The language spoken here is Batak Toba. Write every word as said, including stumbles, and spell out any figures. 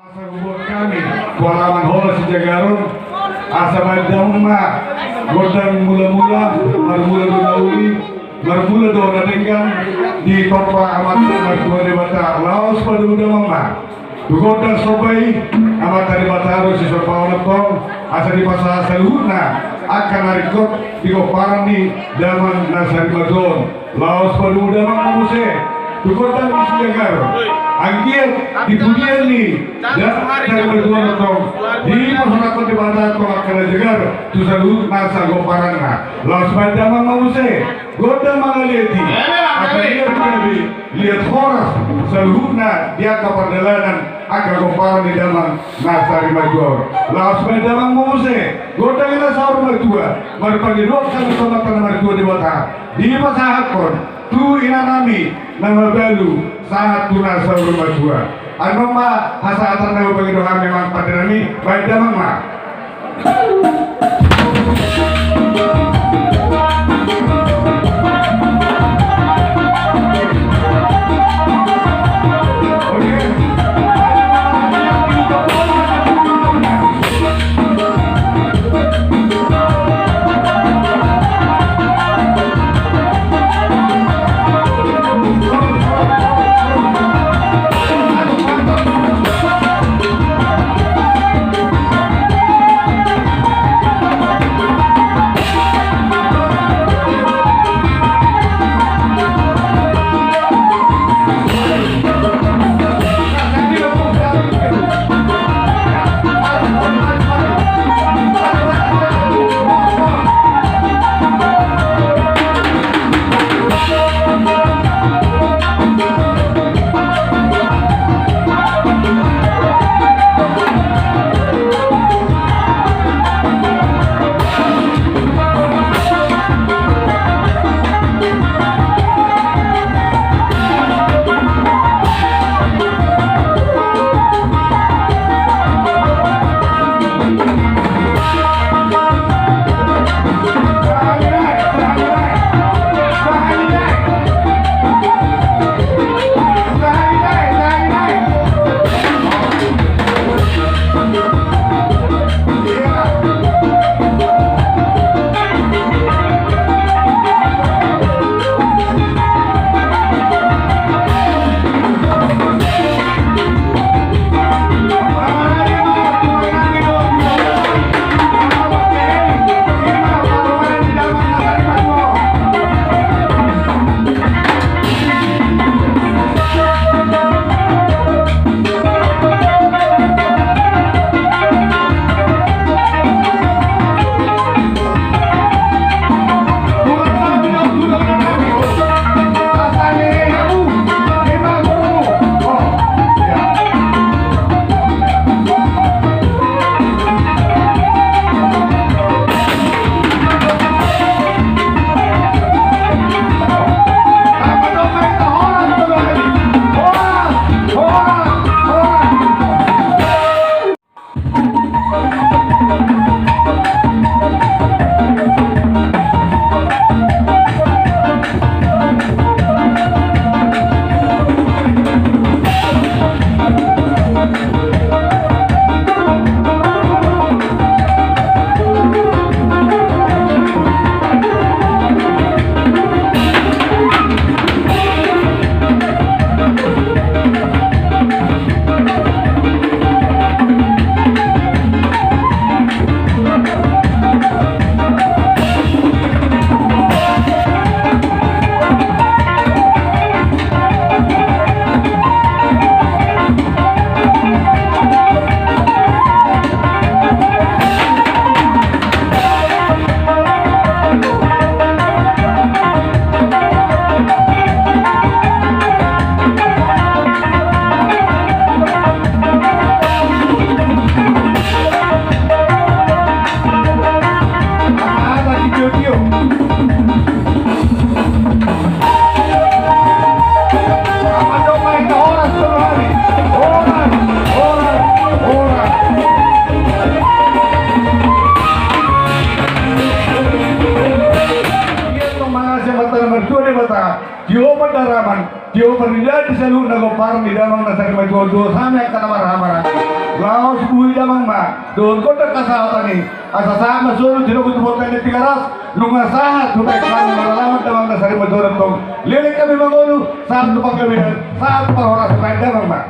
Asa hubuat hami tu halaman holan Sijagaron, asa baen damang ma gondang mula-mula, marmula do na uli, marmula do na denggan, ditompa Amanta Martua Debata, laos padomu damang ma tu gondang somba i, Amanta Debata do sisombahon antong, asa dipasahat saluhutna angka na ringkot di gomparan ni damang na sarimatua on. Laos padomu damang ma muse tu gondang ni Sijagaron. Anggiat di pudian ni damang na sarimatua on antong, dipasahathon Debata antong angka na jagar tu saluhut nasa gomparanna. Laos baen damang ma muse gondang mangaliat i, asa liat gabe, liat horas saluhutna di angka pardalanan angka gomparan ni damang na sarimatua on. Laos baen damang ma muse gondang na saur matua, marpangidoan hami tu Amanta na Martua Debata, dipasahathon tu inanami na mabalu sahat tu na saur matua. Annon ma hasahatan na hupangido hami, amang pandenami, baen damang ma. Tio pardidaan di saluhut na gompar ni damang na sari matua, dohot hami angka na marhahamaranggi. Laos boi damang ma dohot gondang hasahaton i, asa sahat ma solu di rogo tu bontean ni Tigaras. Nunga sahat tu baen hami maralaman damang na sari matua, tong leleng hami mangolu, sahat tu panggabean, sahat tu parhorasan, baen damang ma.